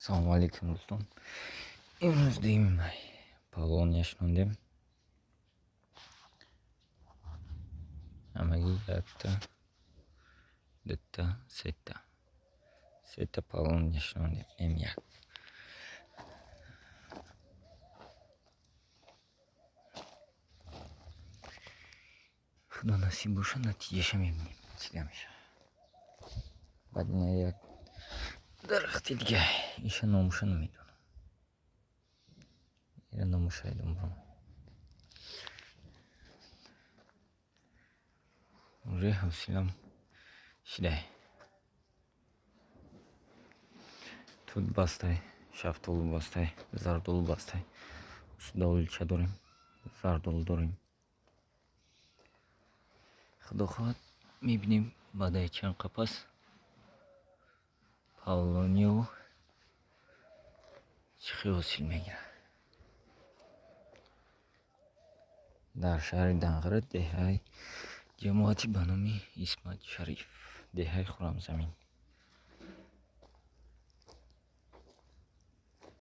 Салому алейкум, дӯстон. Имрӯз 2-юми май павлония шунондем. Ҳамагӣ якта, дута, сета. Сета павлония шунондем. М1. Худо насиб боша, натиҷаша мебинем. Чӣ гап мешавад. Баъд ина як дарахти дига. Иша номуша намедонам. Ира номуша айдонбурам. Уже ҳавсилам шидай. Тут бастай, шафтолу бастай, зардолу бастай. Усудавулча дорем, зардолу дорем. Худо хоҳад, мебинем баъдаи чанд қапас павлонияву чӣ хел ҳосил мегирад. Дар шаҳри Данғара, деҳаи ҷамоати ба номи Исмат Шариф, деҳаи Хуррамзамин.